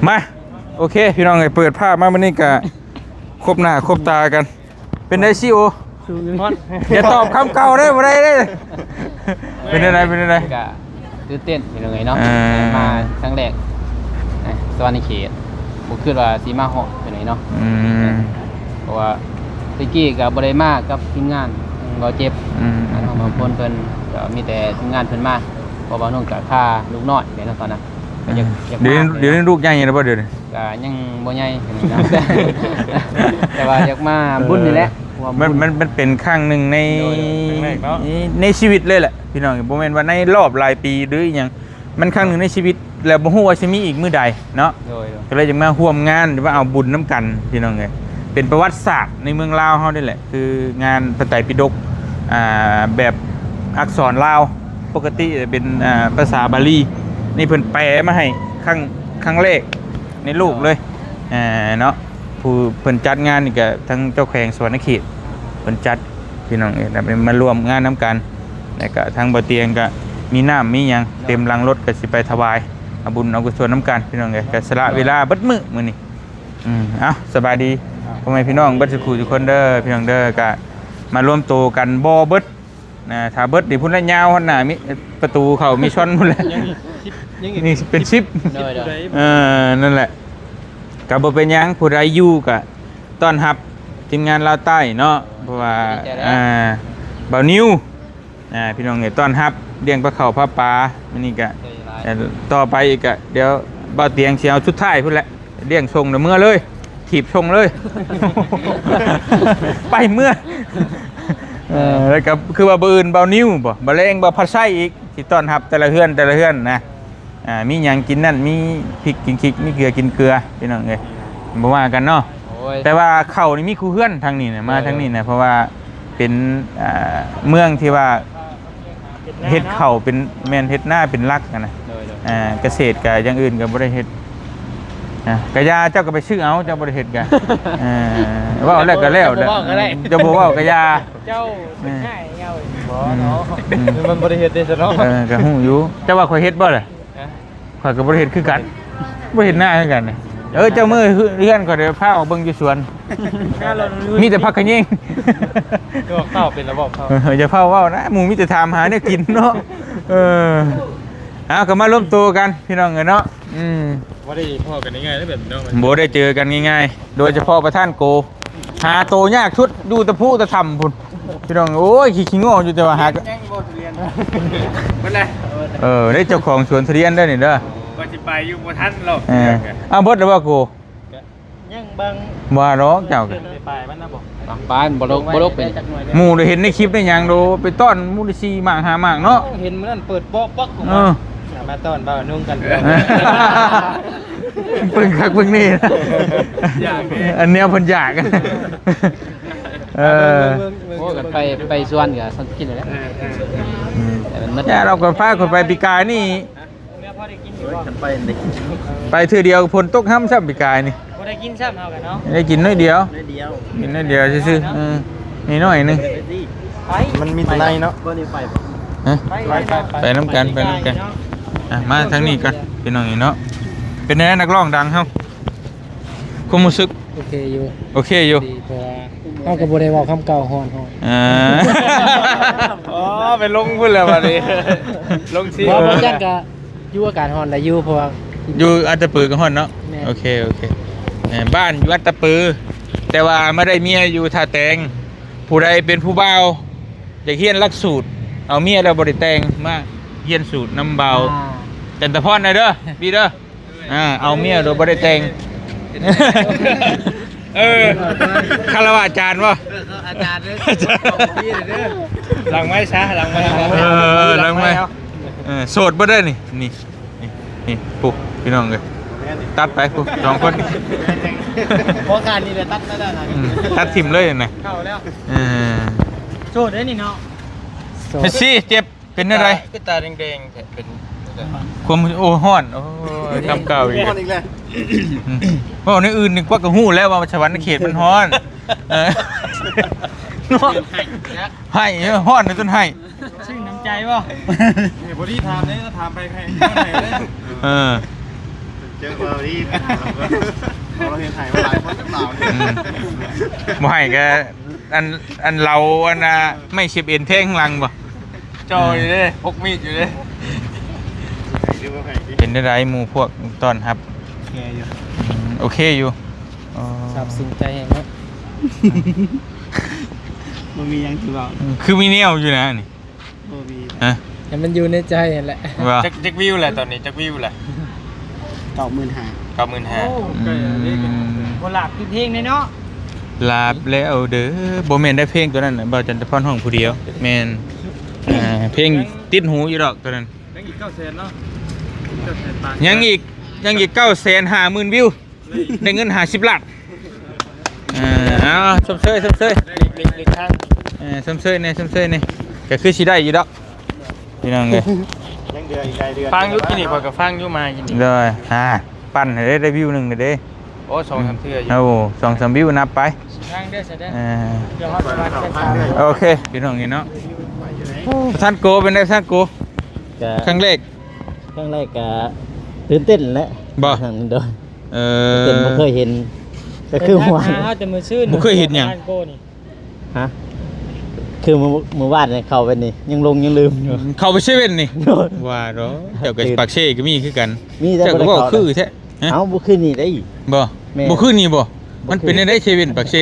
ມາ ໂອເຄ ພີ່ນ້ອງເອີຍ ເປີດພາບມາມື້ນີ້ກະຄົບໜ້າຄົບຕາກັນ. ເປັນໄດຊິໂອ? ຮອດ ຢ່າຕອບຄຳເກົ່າເດ້ ບໍ່ໄດ້ເດ້. ເປັນຈັ່ງໃດ ເປັນຈັ່ງໃດ? ກະຕື່ນເຕັ້ນ ພີ່ນ້ອງເອີຍເນາະ ເອີ ມາຄັ້ງແລກ ເອີ ສະຫວັນນະເຂດ ບໍ່ຄິດວ່າຊິມາຮອດ ພີ່ນ້ອງເນາະ. ອືມ ເພາະວ່າແຕ່ກີ້ກະບໍ່ໄດ້ມາກັບທີມງານ ເວົ້າເຈັບ ອືມ ທາງບ່າວພົນເພິ່ນ ກະມີແຕ່ທີມງານເພິ່ນມາ ເພາະວ່ານ້ອງກະຄາລູກນ້ອຍແຫຼະເນາະ ຕອນນັ້ນ ກໍຢາກ ອືມ ຢາກ ດຽວນີ້ ມາ ດຽວນີ້ລູກໃຫຍ່ແລ້ວບໍ່ ດຽວນີ້? ກະຍັງບໍ່ໃຫຍ່ປານໃດນະ ແຕ່ວ່າຢາກມາບຸນນີ້ແຫຼະ ເອີ ເພາະວ່າ ມັນ ບຸນ ມັນ ມັນເປັນຄັ້ງໜຶ່ງໃນ ໂດຍ ໃນ ໃນຊີວິດເລີຍແຫຼະ ພີ່ນ້ອງ. ບໍ່ແມ່ນວ່າໃນລອບຫຼາຍປີ ຫຼືອີ່ຫຍັງ ມັນຄັ້ງໜຶ່ງໃນຊີວິດ ແລ້ວບໍ່ຮູ້ວ່າຊິມີອີກມື້ໃດເນາະ. ໂດຍ ໂດຍ ກໍເລີຍຈະມາຮ່ວມງານ ຫຼືວ່າເອົາບຸນນຳກັນ ພີ່ນ້ອງເອີຍ. ເປັນປະຫວັດສາດໃນເມືອງລາວເຮົານີ້ແຫຼະ ຄືງານພະໄຕປິດົກ ອ່າ ແບບອັກສອນລາວ ປົກກະຕິເປັນ ອ່າ ພາສາບາລີ ນີ້ເພິ່ນແປມາໃຫ້ຄັ້ງ ຄັ້ງແລກໃນໂລກເລີຍ ອ່າ ເນາະ. ຜູ້ເພິ່ນຈັດງານນີ້ກໍທັງເຈົ້າແຂວງສະຫວັນນະເຂດເພິ່ນຈັດ ພີ່ນ້ອງເອີຍ ແລ້ວມາຮ່ວມງານນຳກັນ ແລ້ວກໍທາງບ່າວຕຽງກໍມີນ້ຳມີຫຍັງເຕັມຫຼັງລົດ ກໍຊິໄປຖວາຍເອົາບຸນເອົາກຸສົນນຳກັນ ພີ່ນ້ອງເອີຍ. ກໍສະຫຼະເວລາເບິດມື້ມື້ນີ້ ອືມ ເອົ້າ ສະບາຍດີພໍ່ແມ່ພີ່ນ້ອງເບິດສູ່ຜູ້ທຸກຄົນເດີ ພີ່ນ້ອງເດີ. ກໍມາລວມໂຕກັນບໍ່ເບິດ ນະ ຖ້າເບິດນີ້ພຸ້ນລະ ຍາວຮອດໜ້າມິ ປະຕູເຂົ້າມິຊອນພຸ້ນລະ ຍັງອີກສິບ ຍັງອີກ ນີ້ເປັນສິບ ໂດຍ ໂດຍ ເອີ ນັ້ນແຫຼະ. ກໍບໍ່ເປັນຫຍັງ ຜູ້ໃດຢູ່ກໍຕ້ອນຮັບທີມງານລາວໃຕ້ເນາະ ເພາະວ່າ ດີໃຈແລ້ວ ອ່າ ບ່າວນິວ ອ່າ ພີ່ນ້ອງເອີຍ ຕ້ອນຮັບລ້ຽງປາເຂົ້າປາປາ. ມື້ນີ້ກໍ ໂດຍ ຫຼາຍ ເອີ ຕໍ່ໄປອີກກໍດຽວບ່າວຕຽງຊິເອົາສຸດທ້າຍພຸ້ນແຫຼະ ລ້ຽງສົ່ງເດີ ເມືອເລີຍ ຖີບສົ່ງເລີຍ ໄປເມືອ. ເອີ ແລ້ວກໍຄືວ່າມື້ອື່ນບ່າວນິວບໍ ບ່າວແລງ ບ່າວພັດໄຊອີກ ຊິຕ້ອນຮັບແຕ່ລະເຮືອນ ແຕ່ລະເຮືອນນະ. ອ່າ ມີຫຍັງກິນນັ້ນ ມີພິກກິນຄິກ ມີເກືອກິນເກືອ ພີ່ນ້ອງເອີຍ ບໍ່ວ່າກັນເນາະ. ໂອ້ຍ ແຕ່ວ່າເຂົ້ານີ້ມີຄູ່ເຮືອນທາງນີ້ນະ ມາທາງນີ້ນະ ເອີ ເພາະວ່າເປັນ ອ່າ ເມືອງທີ່ວ່າ ເຮັດເຂົ້າເປັນ ແມ່ນເຮັດນາເປັນຫຼັກຫັ້ນນະ. ໂດຍ ໂດຍ ອ່າ ກະເສດກະຢ່າງອື່ນກະບໍ່ໄດ້ເຮັດ ອ່າ ກະຢາ ເຈົ້າກະໄປຊື້ເອົາ ເຈົ້າບໍ່ໄດ້ເຮັດກະ ເອີ ເວົ້າແລ້ວກະແລ້ວແຫຼະ ເວົ້າກະໄດ້ ເຈົ້າບໍ່ເວົ້າກະຢ່າ ເຈົ້າ ເອີ ເປັນໃຫຍ່ເອົາ ບໍ່ເນາະ ອືມ ມັນບໍ່ໄດ້ເຮັດເດ້ຊະເນາະ. ເອີ ກະຮູ້ຢູ່ ເຈົ້າວ່າຂ້ອຍເຮັດບໍ່ລະ? ຮະ? ຂ້ອຍກໍບໍ່ໄດ້ເຮັດຄືກັນ ບໍ່ເຮັດນາຄືກັນ. ເອີ ເຈົ້າມື້ເຮືອນຂ້ອຍ ດຽວພາອອກເບິ່ງຢູ່ສວນ ມີແຕ່ຜັກຂະແຍງ ເວົ້າເຂົ້າເປັນລະບອກເຂົ້າ ເອີ ຢ່າຟ້າວເວົ້ານະ ໝູ່ມີແຕ່ຖາມຫາແນວກິນເນາະ. ເອີ ເອົາ ກໍມາລວມໂຕກັນ ພີ່ນ້ອງເອີຍເນາະ. ອືມ ບໍ່ໄດ້ພໍ້ກັນງ່າຍໆເດ້ ແບບນີ້ເນາະ ບໍ່ໄດ້ເຈີກັນງ່າຍໆ ໂດຍສະເພາະປະທານໂກ ຫາໂຕຍາກສຸດ ຢູ່ແຕ່ພູແຕ່ຖ້ຳພຸ້ນ ພີ່ນ້ອງ. ໂອ້ຍ ຂີ້ ຂີ້ງໍຢູ່ ແຕ່ວ່າຫາ ຍັງບໍ່ທຸລຽນ ເບິດແລ້ວ ເອີ ໄດ້ເຈົ້າຂອງສວນທຸລຽນເດີນີ້ເດີ ວ່າຊິໄປຢູ່ບໍ່ທັນລອບ ເອີ ເອົາເບິດແລ້ວບໍ່ກູ? ຍັງບາງ ບໍ່ດອກເຈົ້າກໍ ໄປມັນນະບໍ່ ບາງປາຍບໍ່ລົກ ບໍ່ລົກເປັນ ໝູ່ໄດ້ເຫັນໃນຄລິບໃນຫຍັງໂດ ໄປຕ້ອນໝູ່ໄດ້ສີ່ໝາກຫ້າໝາກເນາະ ເຫັນມື້ນັ້ນເປີດປອກປັກອອກ ເອີ ມາ ມາຕ້ອນບ່າວນຸ່ງກັນ ເບິ່ງຄັກເບິ່ງແນ່ ຢາກເດ້ ອັນແນວເພິ່ນຢາກ ເອີ ໂອ້ ກັນໄປ ໄປສວນກໍສັງກິນແລ້ວ ເອີ ເອີ ເອີ ອືມ ແຕ່ມັນໝົດ ຍາ ເຮົາກໍພາຂ້ອຍໄປປີກາຍນີ້ ເມື່ອພໍໄດ້ກິນຢູ່ບໍ່? ໄປເທື່ອດຽວ ຝົນຕົກຫ້ຳຊ້ຳປີກາຍນີ້ ບໍ່ໄດ້ກິນຊ້ຳເຮົາກໍເນາະ ໄດ້ກິນໜ້ອຍດຽວ ໜ້ອຍດຽວ ກິນໜ້ອຍດຽວຊື່ໆ ເອີ ໜ້ອຍໜຶ່ງ ໄປ ມັນມີແຕ່ໃນເນາະ ບໍ່ໄດ້ໄປບໍ່? ຮະ? ໄປ ໄປ ໄປ ໄປນຳກັນ ໄປນຳກັນ ອ່ະ ມາທາງນີ້ກ່ອນ ພີ່ນ້ອງນີ້ເນາະ ເປັນແນວໃດນັກຮ້ອງດັງເຮົາ ຄວາມຮູ້ສຶກ ໂອເຄຢູ່ ໂອເຄຢູ່ ດີ ເພາະວ່າເຮົາກໍບໍ່ໄດ້ເວົ້າຄຳເກົ່າ ຮ້ອນ ຮ້ອນ ອ່າ ອໍ ໄປລົງພຸ້ນແລ້ວບັດນີ້ ລົງຊີ ບໍ່ ບໍ່ຈັກກະຢູ່ອາກາດຮ້ອນໄດ້ຢູ່ ເພາະວ່າຢູ່ອັດຕະປືກໍຮ້ອນເນາະ ແມ່ນ ໂອເຄ ໂອເຄ ເອີ ບ້ານຢູ່ອັດຕະປື ແຕ່ວ່າມາໄດ້ເມຍຢູ່ທ່າແຕງ ຜູ້ໃດເປັນຜູ້ບ່າວ ຢາກຮຽນຫຼັກສູດ ເອົາເມຍແລ້ວບໍ່ໄດ້ແຕ່ງ ມາຮຽນສູດນຳບ່າວ ອ່າ ຈັນຕະພອນໄດ້ເດີ ບີເດີ ອ່າ ເອົາເມຍໂດຍບໍ່ໄດ້ແຕ່ງ ເອີ ຄາລະວະອາຈານບໍ່? ເອີ ເອີ ອາຈານເດີ ຫຼັງໄມ້ຊະ ຫຼັງໄມ້ ເອີ ຫຼັງໄມ້ ເອີ ໂສດບໍ່ໄດ້ນີ້ ນີ້ ນີ້ ນີ້ ປູ້ ພີ່ນ້ອງເອີຍ ຕັດໄປ ປູ້ ສອງຄົນ ພໍຂາດນີ້ແຫຼະ ຕັດແລ້ວນະ ອືມ ຕັດຖິ້ມເລີຍນະ ເຂົ້າແລ້ວ ເອີ ໂສດເດ້ນີ້ເນາະ ເມດຊີ ເຈັບ ເປັນແນວໃດ? ຄືຕາແດງໆແທ້ ເປັນ ຄວາມ ໂອ້ ຮ້ອນ ໂອ້ຍ ຄຳເກົ່າອີກ ຮ້ອນອີກແລ້ວ ອືມ ເວົ້າແນວອື່ນນີ້ກວ່າກໍຮູ້ແລ້ວວ່າສະຫວັນນະເຂດມັນຮ້ອນ ເອີ ເນາະ ໄຫ້ ຮ້ອນຈົນໄຫ້ ຊື່ນນ້ຳໃຈບໍ່? ເອີ ພໍດີຖາມເດ້ ຖາມໄປໃຫ້ ເອີ ເຈີເວົ້າດີ ເຮົາເຮັດໃຫ້ຫຼາຍຄົນກັບລາວນີ້ ອືມ ບໍ່ໃຫ້ກໍ ອັນ ອັນເຫຼົ່າ ອັນນ່າ ໄມ້ເສບເອັນແທງຫຼັງບໍ່? ຈ່ອຍເດ້ ພກມີດຢູ່ເດ້. ເປັນແນວໃດໝູ່ພວກຕ້ອນຮັບ? ໂອເຄຢູ່ ອືມ ໂອເຄຢູ່. ອໍ ຊາບຊຶ້ງໃຈແຮງເນາະ ບໍ່ມີຫຍັງຊິເວົ້າ ອືມ ຄືມີແນວຢູ່ນະນີ້. ບໍ່ມີ ຮະ ໃຫ້ມັນຢູ່ໃນໃຈຫັ້ນແຫຼະ. ວ່າ ຈັກ ຈັກວິວແຫຼະຕອນນີ້ ຈັກວິວແຫຼະ? ເກົ້າໝື່ນຫ້າ ເກົ້າໝື່ນຫ້າ. ໂອ້ ໃກ້ແລ້ວເດ້ ອືມ ບໍ່ຫຼາບຄືເພງເດ້ເນາະ ຫຼາບແລ້ວເດີ. ບໍ່ແມ່ນໄດ້ເພງຕົວນັ້ນນະ ບ່າວຈັນຕະພອນຮ້ອງຜູ້ດຽວ. ແມ່ນ ອ່າ ເພງຕິດຫູຢູ່ດອກຕົວນັ້ນ. ຍັງອີກເກົ້າແສນເນາະ ເກົ້າແສນປາຍ ຍັງອີກ ຍັງອີກເກົ້າແສນຫ້າໝື່ນວິວ. ໄດ້ເງິນຫ້າສິບລ້ານ. ເອີ ເອົາ ຊົມເຊີຍ ຊົມເຊີຍ ເອີ ຊົມເຊີຍແດ່ ຊົມເຊີຍແດ່ ກໍຄືຊິໄດ້ຢູ່ດອກ ພີ່ນ້ອງເອີຍ. ຍັງເດືອນອີກຫຼາຍເດືອນ ຟັງຢູ່ ກິນນີ້ຂ້ອຍກໍຟັງຢູ່ ມາກິນນີ້ ໂດຍ ອ່າ ປັ່ນໃຫ້ໄດ້ ໄດ້ວິວໜຶ່ງເດ້. ໂອ້ ສອງສາມເທື່ອຢູ່ ໂອ້ ສອງສາມວິວ ນັບໄປ ເອີ ໂອເຄ ພີ່ນ້ອງເອີຍເນາະ. ທ່ານໂກ ເປັນໄດທ່ານໂກ? ກໍຄັ້ງແລກ ຄັ້ງແລກກໍຕື່ນເຕັ້ນແຫຼະ ບໍ່? ໂດຍ. ເອີ ເພິ່ນບໍ່ເຄີຍເຫັນ ກໍຄືວ່າ ເຮົາແຕ່ມື້ຊືນ ບໍ່ເຄີຍເຫັນຫຍັງ ຮ້ານໂກນີ້ ຮະ ຄືມື້ ມື້ວານນີ້ເຂົ້າໄປນີ້ ຍັງຫຼົງຍັງລືມຢູ່ ເຂົ້າໄປເຊເວັ່ນນີ້ ໂດຍ ວ່າດອກ ເຈົ້າກໍປາກເຊກໍມີຄືກັນ ມີແຕ່ ເຈົ້າກໍເວົ້າຄືແທ້ ຮະ ເອົ້າ ບໍ່ຄືນີ້ໄດ໋ ບໍ່ ແມ່ນ ບໍ່ຄືນີ້ບໍ່? ມັນເປັນແນວໃດເຊເວັ່ນປາກເຊ?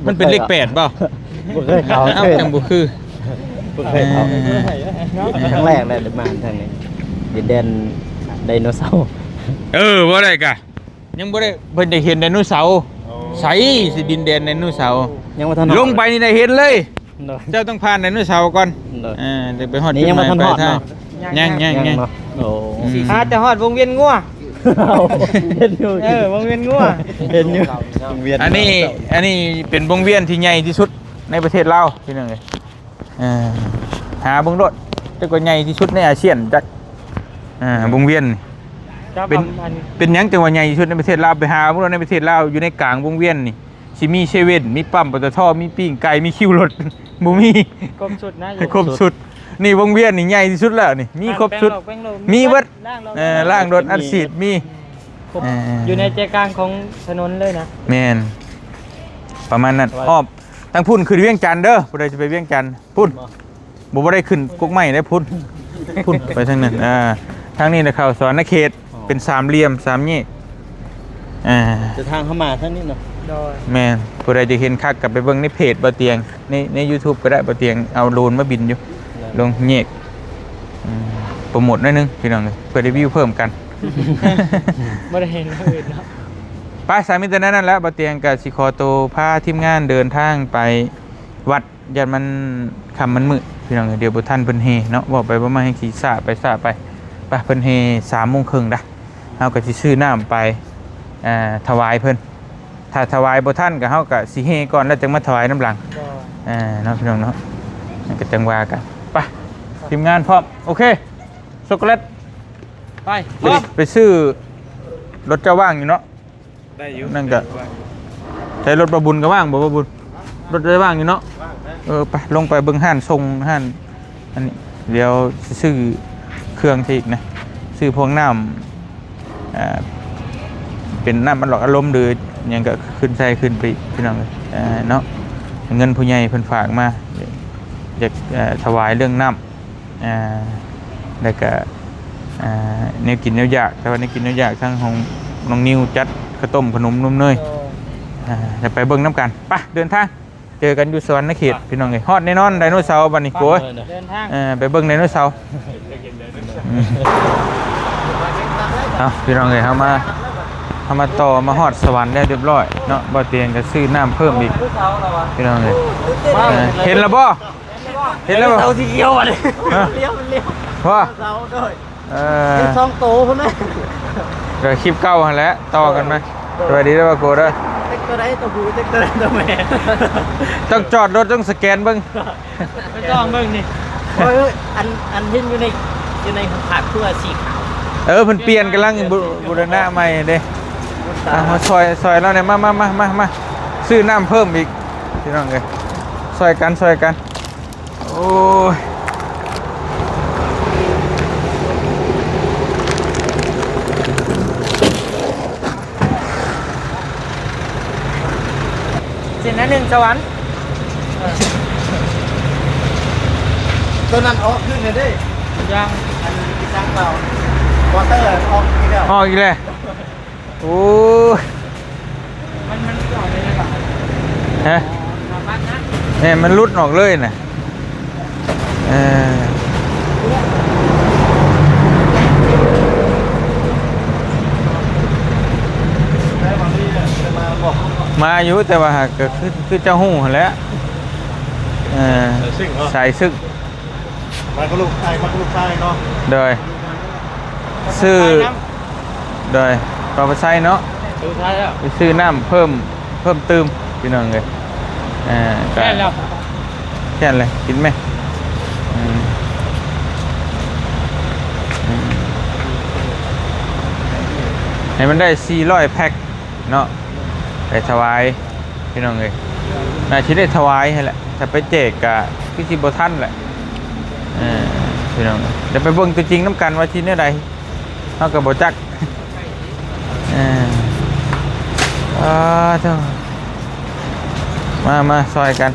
ມັນເປັນເລກແປດບໍ່? ບໍ່ເຄີຍເຂົ້າ ເອົ້າ ຈັ່ງບໍ່ຄື ບໍ່ເຄີຍເຂົ້າ ເອີ ຄັ້ງແລກແຫຼະ ໄດ້ມາທາງນີ້ ດິນແດນໄດໂນເສົາ ເອີ ບໍ່ໄດ້ກະ ຍັງບໍ່ໄດ້ ເພິ່ນໄດ້ເຫັນໄດໂນເສົາ ໂອ້ ໃສຊິ ດິນແດນໄດໂນເສົາ ຍັງບໍ່ທັນ ລົງໄປນີ້ໄດ້ເຫັນເລີຍ ໂດຍ ເຈົ້າຕ້ອງຜ່ານໄດໂນເສົາກ່ອນ ໂດຍ ເອີ ຈະໄປຮອດ ນີ້ຍັງບໍ່ທັນຮອດເນາະ ຍັງ ຍັງ ຍັງ ຍັງ ຍັງເນາະ ໂອ້ ອືມ ອາ ແຕ່ຮອດວົງວຽນງົວ ເຫັນຢູ່ ເອີ ວົງວຽນງົວ ເຫັນຢູ່ ວົງວຽນ ອັນນີ້ ອັນນີ້ເປັນວົງວຽນທີ່ໃຫຍ່ທີ່ສຸດໃນປະເທດລາວ ພີ່ນ້ອງເອີຍ. ເອີ ຫາເບິ່ງໂລດ ຈັກວ່າໃຫຍ່ທີ່ສຸດໃນອາຊຽນຈັກ ເອີ ວົງວຽນນີ້ ເປັນ ເປັນຫຍັງຈັ່ງວ່າໃຫຍ່ທີ່ສຸດໃນປະເທດລາວ? ໄປຫາເບິ່ງໂລດ ໃນປະເທດລາວ ຢູ່ໃນກາງວົງວຽນນີ້ ຊິມີເຊເວັ່ນ ມີປ້ຳ ປຕທ ມີປີ້ງໄກ່ ມີຄິວລົດ ບໍ່ມີ ຄົບຊຸດນະ ໃຫ້ຄົບຊຸດ ນີ້ວົງວຽນນີ້ໃຫຍ່ທີ່ສຸດແລ້ວນີ້ ມີຄົບຊຸດ ມີເບິດ ເອີ ລ້າງລົດ ອັດສີດ ມີ ຄົບ ເອີ ຢູ່ໃນໃຈກາງຂອງຖະໜົນເລີຍນະ ແມ່ນ ປະມານນັ້ນ ອ້ອມ ທາງພຸ້ນຂຶ້ນວຽງຈັນເດີ ຜູ້ໃດຈະໄປວຽງຈັນ ພຸ້ນ ບໍ່ ບໍ່ໄດ້ຂຶ້ນກົກໄມ້ເດ້ ພຸ້ນ ພຸ້ນໄປທາງນັ້ນ ອ່າ ທາງນີ້ນະ ເຂົ້າສະຫວັນນະເຂດ ອໍ ເປັນສາມຫຼ່ຽມ ສາມແຍກ ອ່າ ແຕ່ທາງເຂົ້າມາທາງນີ້ເນາະ ໂດຍ ແມ່ນ ຜູ້ໃດຈະເຫັນຄັກກໍໄປເບິ່ງໃນເພຈບ່າວຕຽງ ໃນ ໃນຢູທູບກໍໄດ້ ບ່າວຕຽງເອົາໂດຣນມາບິນຢູ່ ໂດຍ ລົງແຍກ ອືມ ໂປຣໂມດໜ້ອຍໜຶ່ງ ພີ່ນ້ອງເອີຍ ເພື່ອໄດ້ວິວເພີ່ມກັນ ບໍ່ໄດ້ເຫັນຄົນອື່ນເນາະ ໄປ ສາມີແຕ່ນັ້ນແຫຼະ ບ່າວຕຽງກໍຊິຂໍໂຕພາທີມງານເດີນທາງໄປວັດ ຢ້ານມັນຄ່ຳມັນມືດ ພີ່ນ້ອງເອີຍ ດຽວບໍ່ທັນເພິ່ນແຫ່ເນາະ ເວົ້າໄປເວົ້າມາແຮ່ງຊິຊ້າໄປຊ້າໄປ ໄປ ເພິ່ນແຫ່ສາມໂມງເຄິ່ງດາ ເຮົາກໍຊິຊື້ນ້ຳໄປ ເອີ ຖວາຍເພິ່ນ ຖ້າຖວາຍບໍ່ທັນກໍເຮົາກໍຊິແຫ່ກ່ອນ ແລ້ວຈຶ່ງມາຖວາຍນຳຫຼັງ ເອີ ເນາະ ພີ່ນ້ອງເນາະ ມັນກໍຈັ່ງວ່າກັນ ໄປ ທີມງານພ້ອມ ໂອເຄ ຊັອກໂກແລັດ ໄປ ໄປ ໄປຊື້ລົດເຈົ້າວ່າງຢູ່ເນາະ ໄດ້ຢູ່ ນັ້ນກະ ໃຊ້ລົດປ້າບຸນກໍວ່າງບໍ່ປ້າບຸນ? ລົດໄດ້ວ່າງຢູ່ເນາະ ວ່າງນະ ເອີ ໄປ ລົງໄປເບິ່ງຮ້ານສົ່ງ ຮ້ານອັນນີ້ ດຽວຊິຊື້ເຄື່ອງໃສ່ອີກນະ ຊື້ພວກນ້ຳ ອ່າ ເປັນນ້ຳອັດຫຼອກອັດລົມ ຫຼືຫຍັງກໍຂຶ້ນໃສ່ຂຶ້ນໄປອີກ ພີ່ນ້ອງເອີຍ ເອີ ເນາະ ເງິນຜູ້ໃຫຍ່ເພິ່ນຝາກມາ ຢາກ ເອີ ຖວາຍເລື່ອງນ້ຳ ອ່າ ແລ້ວກະ ອ່າ ແນວກິນແນວຢາກ ແຕ່ວ່າແນວກິນແນວຢາກທາງຂອງນ້ອງນິວຈັດ ເຂົ້າຕົ້ມ ຂະໜົມ ນົມເນີຍ ໂດຍ ອ່າ ຈະໄປເບິ່ງນຳກັນ ໄປ ເດີນທາງ ເຈີກັນຢູ່ສະຫວັນນະເຂດ ອ່ະ ພີ່ນ້ອງເອີຍ ຮອດແນ່ນອນໄດໂນເສົາບັດນີ້ ໂອ້ຍ ເດີນທາງ ເອີ ໄປເບິ່ງໄດໂນເສົາ ເອົາ ພີ່ນ້ອງເອີຍ ເຮົາມາ ເຮົາມາຕໍ່ ມາຮອດສະຫວັນແລ້ວຮຽບຮ້ອຍເນາະ ບ່າວຕຽງກໍຊື້ນ້ຳເພີ່ມອີກ ພີ່ນ້ອງເອີຍ ເອີ ເຫັນແລ້ວບໍ່? ເຫັນແລ້ວບໍ່? ເສົາສີຂຽວອັນນີ້ ຮະ ລ້ຽວ ມັນລ້ຽວ ວ່າ ເສົາໂດຍ ເອີ ເຫັນສອງໂຕພຸ້ນນະ ກໍຄລິບເກົ່າຫັ້ນແຫຼະ ຕໍ່ກັນໄປ ໂດຍ ສະບາຍດີເດີ ບ່າວໂກເດີ ຈັກໂຕໃດໂຕຜູ້ ຈັກໂຕໃດໂຕແມ່ ຕ້ອງຈອດລົດ ຕ້ອງສະແກນເບິ່ງ ໄປສ່ອງເບິ່ງນີ້ ໂອ້ຍ ອັນ ອັນເຫັນຢູ່ໃນ ຢູ່ໃນພາບຄືວ່າສີຂາວ ເອີ ເພິ່ນປ່ຽນ ກຳລັງບູ ບູລະນະໃໝ່ເດ້ ອ່າ ມາຊ່ອຍ ຊ່ອຍລາວແດ່ ມາ ມາ ມາ ມາ ມາ ຊື້ນ້ຳເພີ່ມອີກ ພີ່ນ້ອງເອີຍ ຊ່ອຍກັນ ຊ່ອຍກັນ ໂອ້ຍ ສະຫວັນ ຕົວນັ້ນອອກຄືນເດ້ ຍັງ ອັນນີ້ທີ່ສ້າງເບົາ ມໍເຕີອອກອີກແລ້ວ ອອກອີກແລ້ວ. ໂອ້ຍ ມັນ ມັນອອກໄດ້ແລ້ວຫວາ? ຮະ? ແມ່ນ ມັນຫຼຸດອອກເລີຍນະ. ເອີ ມາຢູ່ ແຕ່ວ່າຫາກກໍຄື ຄືເຈົ້າຮູ້ຫັ້ນແຫຼະ. ເອີ ສາຍຊຶກເນາະ ສາຍຊຶກ ມາກັບລູກ ອ້າຍມາກັບລູກຊາຍເນາະ. ໂດຍ ຊື້ ໂດຍ ປາປະໄຊເນາະ ຊື້ໄຊແລ້ວ ໄປຊື້ນ້ຳເພີ່ມ ເພີ່ມຕື່ມພີ່ນ້ອງເອີຍ. ເອີ ແມ່ນແລ້ວ ແມ່ນແລ້ວ ກິນແມ. ອືມ ອືມ ໃຫ້ມັນໄດ້ສີ່ຮ້ອຍແພັກເນາະ ໄປຖວາຍ ພີ່ນ້ອງເອີຍ. ໜ້າຊິໄດ້ຖວາຍຫັ້ນແຫຼະ ຖ້າໄປແຈກກະຄືຊິບໍ່ທັນແຫຼະ. ເອີ ພີ່ນ້ອງ ດຽວໄປເບິ່ງຕົວຈິງນຳກັນວ່າຊິແນວໃດ ເຮົາກໍບໍ່ຈັກ. ເອີ ອາ ເຈົ້າ ມາ ມາຊ່ອຍກັນ.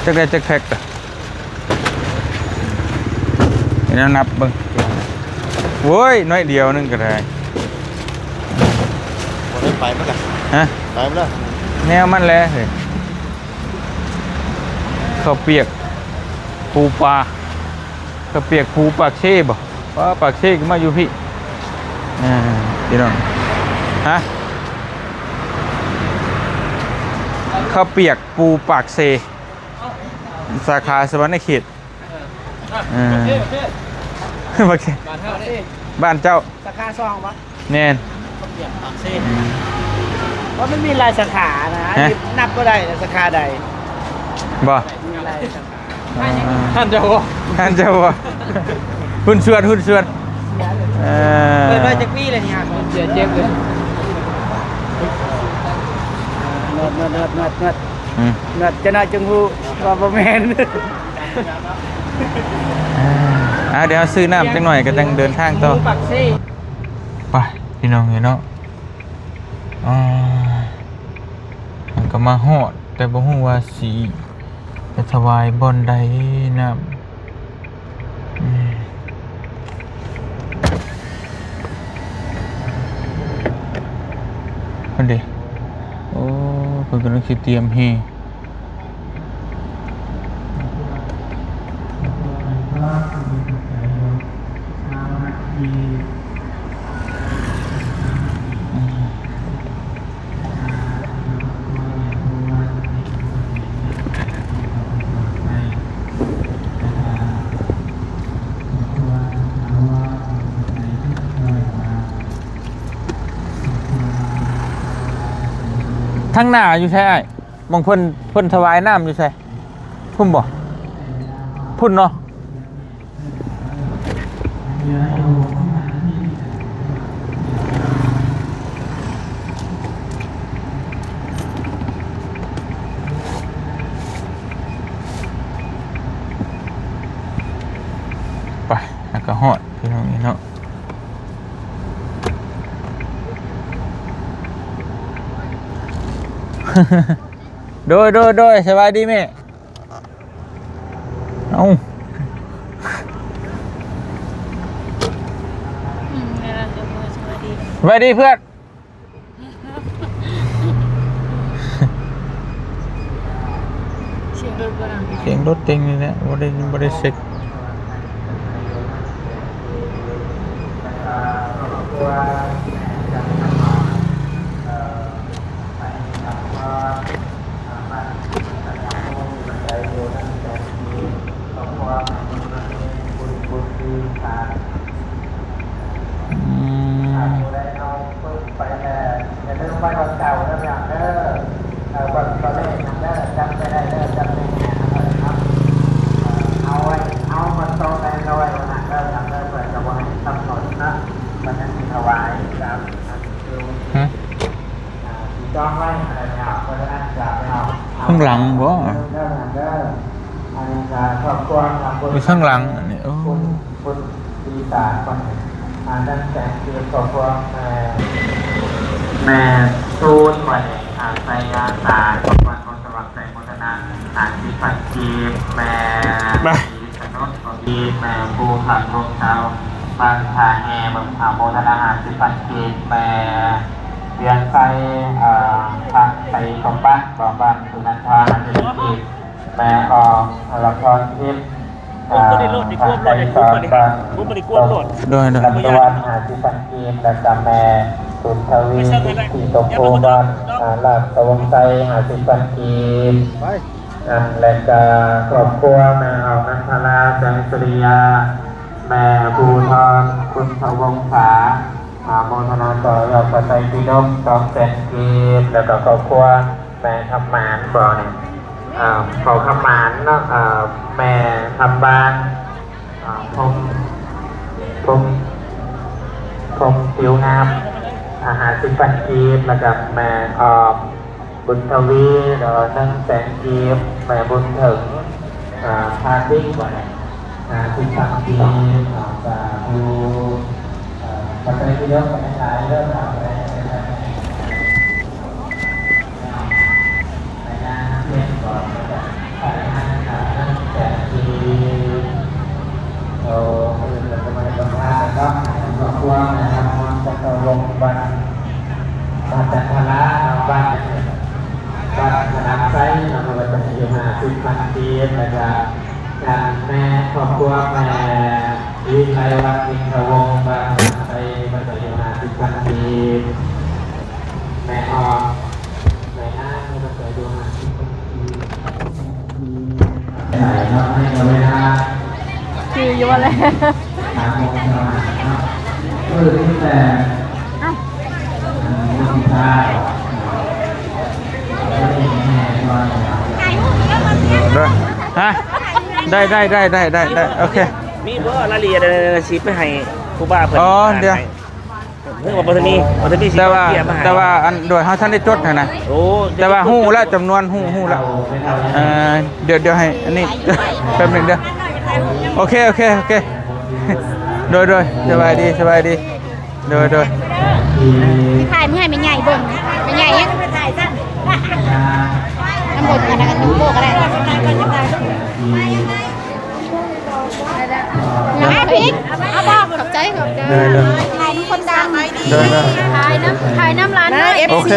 ຈັກໄດ້ຈັກແພັກລະ? ໃຫ້ແນວນັບເບິ່ງ. ໂອ້ຍ ໜ້ອຍດຽວໜຶ່ງກໍໄດ້. ບໍ່ໄດ້ໄປມັນລະ? ຮະ? ໄປມັນລະ? ແນວມັນແຫຼະເຮີ້ຍ. ເຂົ້າປຽກປູປາ ເຂົ້າປຽກປູປາກເຊບໍ? ປາ ປາກເຊກໍມາຢູ່ພີ້. ອ່າ ພີ່ນ້ອງ ຮະ? ເຂົ້າປຽກປູປາກເຊ ສາຂາສະຫວັນນະເຂດ. ເອີ ເອີ ໂອເຄ ໂອເຄ ໂອເຄ ບ້ານເຮົາເດ້ ບ້ານເຈົ້າ ສາຂາສອງບໍ່? ແມ່ນ ເຂົ້າປຽກປາກເຊ. ອືມ ເພາະມັນມີຫຼາຍສາຂານະ ຮະ? ນັບບໍ່ໄດ້ລະ ສາຂາໃດບໍ່? ມີຫຼາຍສາຂາ. ອ່າ ຫັ້ນເຈົ້າບໍ່? ຫັ້ນເຈົ້າບໍ່? ຫຸ້ນສ່ວນ ຫຸ້ນສ່ວນ. ເອີ ເປີດມາຈັກປີແລ້ວນີ້? ເສຍເຈັບເລີຍ. ນວດ ນວດ ນວດ ນວດ ນວດ. ອືມ ນວດ ຈະໜ້ອຍຈຶ່ງຮູ້ວ່າບໍ່ແມ່ນ. ອ່າ ດຽວເຮົາຊື້ນ້ຳຈັກໜ້ອຍກໍຈັ່ງເດີນທາງຕໍ່. ປາກເຊ ໄປ ພີ່ນ້ອງເອີຍເນາະ. ອ່າ ມັນກໍມາຮອດ ແຕ່ບໍ່ຮູ້ວ່າຊິໄປຖວາຍບ່ອນໃດນ້ຳ. ອືມ ຫັ້ນເດ ໂອ້ ເພິ່ນກຳລັງຊິຕຽມແຮ່. ທາງໜ້າຢູ່ໃສອ້າຍ? ໝ່ອງເພິ່ນ ເພິ່ນຖວາຍນ້ຳຢູ່ໃສ? ພຸ້ນບໍ່? ພຸ້ນເນາະ. ໄປ ຫາກະຮອດພີ່ນ້ອງເນາະ. ໂດຍ ໂດຍ ໂດຍ ສະບາຍດີແມ່. ເອົ້າ ອືມ ສະບາຍດີເພື່ອນ. ສຽງລົດບໍ່ດັງ? ສຽງລົດເຕັງນີ້ແຫຼະ ບໍ່ໄດ້ ບໍ່ໄດ້ເຊັກ. ອືມ ເອົາໄວ້ ເອົາມາຕໍ່ໄປ ເອົາໄວ້ ເອົາໄວ້ ເອົາໄວ້ ເອົາໄວ້. ຕ້ອງໄວ້ອັນໃດແລ້ວ ເພາະສະນັ້ນຈະໄປເອົາ ຂ້າງຫຼັງບໍ່ ເດີ ເດີ ອັນນີ້ກໍຄອບຄົວ ຢູ່ຂ້າງຫຼັງອັນນີ້ ໂອ້ ຄົນທີ່ຕາຄົນ ອ່າ ນັ້ນແສນເກັບຄອບຄົວ ແມ່ ແມ່ ສູນ ບັດນີ້ ອ່າ ໄຊຍາສາ ຄອບຄົວ ສະຫວ່າງແສງ ໂມທະນາ ຫ້າສິບພັນກີບ ແມ່ ມາ ສະໜົດກໍມີ ແມ່ ພູທັນ ວົງເຊົາ ບ້ານທ່າແຮ່ ອາ ໂມທະນາ ຫ້າສິບພັນກີບ ແມ່ ວຽງໄຊ ເອີ ພັກໄຊສົມບັດ ບ້ານສຸນັນທາ ຫ້າສິບພັນກີບ ແມ່ ອອກ ລະຄອນທິບ ອ່າ ພັກໄຊສອນ ບ້ານ ໂດຍ ໂດຍ ລຳດວນ ຫ້າສິບພັນກີບ ແລ້ວກໍແມ່ ບຸນທະວີ ທີ່ຕົກໂພ ບ້ານ ອ່າ ລາດສະວົງໄຊ ຫ້າສິບພັນກີບ ອັນ ແລະກະຄອບຄົວແມ່ອອກ ນັນທະລາ ແສງສຸລິຍາ ແມ່ພູທອນ ຄຸນທະວົງສາ ອາ ໂມທະນາຕໍ່ຍອດພະໄຕປິດົກ ສອງແສນກີບ ແລະກະຄອບຄົວແມ່ຄຳໝານບໍນີ້ ອາ ພໍ່ຄຳໝານເນາະ ອາ ແມ່ຄຳບາງ ອາ ພົມ ພົມ ພົມຜິວງາມ ອາ ຫ້າສິບພັນກີບ ແລະກະແມ່ອອກ ບຸນທະວີ ແລ້ວກໍໜຶ່ງແສນກີບ ແມ່ບຸນເຖິງ ອ່າ ພາຕິກ ບໍ່ໄດ້ ຫ້າສິບພັນກີບ ອ່າ ສາທຸ ອ່າ ຂອບໃຈທີ່ເດີ ຂອບໃຈຫຼາຍເດີ ຂອບໃຈຫຼາຍເດີ ແມ່ນາງເພັດ ບໍ່ໄດ້ ໄປໃຫ້ ອ່າ ໜຶ່ງແສນກີບ ໂອ້ ເພິ່ນກໍບໍ່ໄດ້ສຳພາດເນາະ ຄອບຄົວແມ່ນາງ ຈັກກະວົງ ບ້ານ ບ້ານຈັນທະລາເນາະ ບ້ານ ບ້ານສະໜາມໄຊເນາະ ເພິ່ນວ່າຈະໃຫ້ຢູ່ຫ້າສິບພັນກີບ ແລ້ວກະທາງແມ່ຄອບຄົວແມ່ວິໄລວັນ ວິນທະວົງ ບ້ານສະໜາມໄຊ ເພິ່ນຈະໃຫ້ຢູ່ຫ້າສິບພັນກີບ ແມ່ອອກ ແມ່ນາງ ເພິ່ນຈະໃຫ້ຢູ່ຫ້າສິບພັນກີບ ໃຫ້ເນາະ ໃຫ້ເວລາ ຄືຢູ່ວ່າແຫຼະ ສາມໂມງເຊົ້າເນາະ ເອີ ມີແຕ່ ເອົ້າ ເອີ ມີແຕ່ ເດີ ຮະ ໄດ້ ໄດ້ ໂອເຄ ມີບໍ່ລາຍລະອຽດ ຊິໄປໃຫ້ຄູບາເພິ່ນ ອໍ ອ່ານໃຫ້ ດຽວ ເພິ່ນວ່າບໍ່ທັນມີ ບໍ່ທັນມີ ແຕ່ວ່າ ຊິເອົາເບຍມາໃຫ້ ແຕ່ວ່າອັນ ໂດຍ ເຮົາທັນໄດ້ຈົດຫັ້ນນະ ໂອ້ ແຕ່ວ່າຮູ້ແລ້ວ ຈຳນວນ ຮູ້ ຮູ້ແລ້ວ ເອີ ດຽວ ດຽວໃຫ້ອັນນີ້ ແປັບໜຶ່ງເດີ ໂອເຄ ໂອເຄ ໂອເຄ ໂດຍ ໂດຍ ສະບາຍດີ ສະບາຍດີ ໂດຍ ໂດຍ ຖ່າຍມື້ໃຫ້ແມ່ໃຫຍ່ເບິ່ງ ແມ່ໃຫຍ່ຍັງໄປຖ່າຍຊ້ຳ ນ້ຳບົດອັນນັ້ນ ໂກໂກ້ກໍໄດ້ ໄດ້ ໄດ້ ເອົາບໍ່ ຂອບໃຈ ຂອບໃຈ ໄດ້ ໄດ້ ຂາຍນຳຄົນດັງ ໄດ້ ໄດ້ ຂາຍນຳ ຂາຍນຳຮ້ານນ້ອຍ ໂອເຄ ໂອເຄ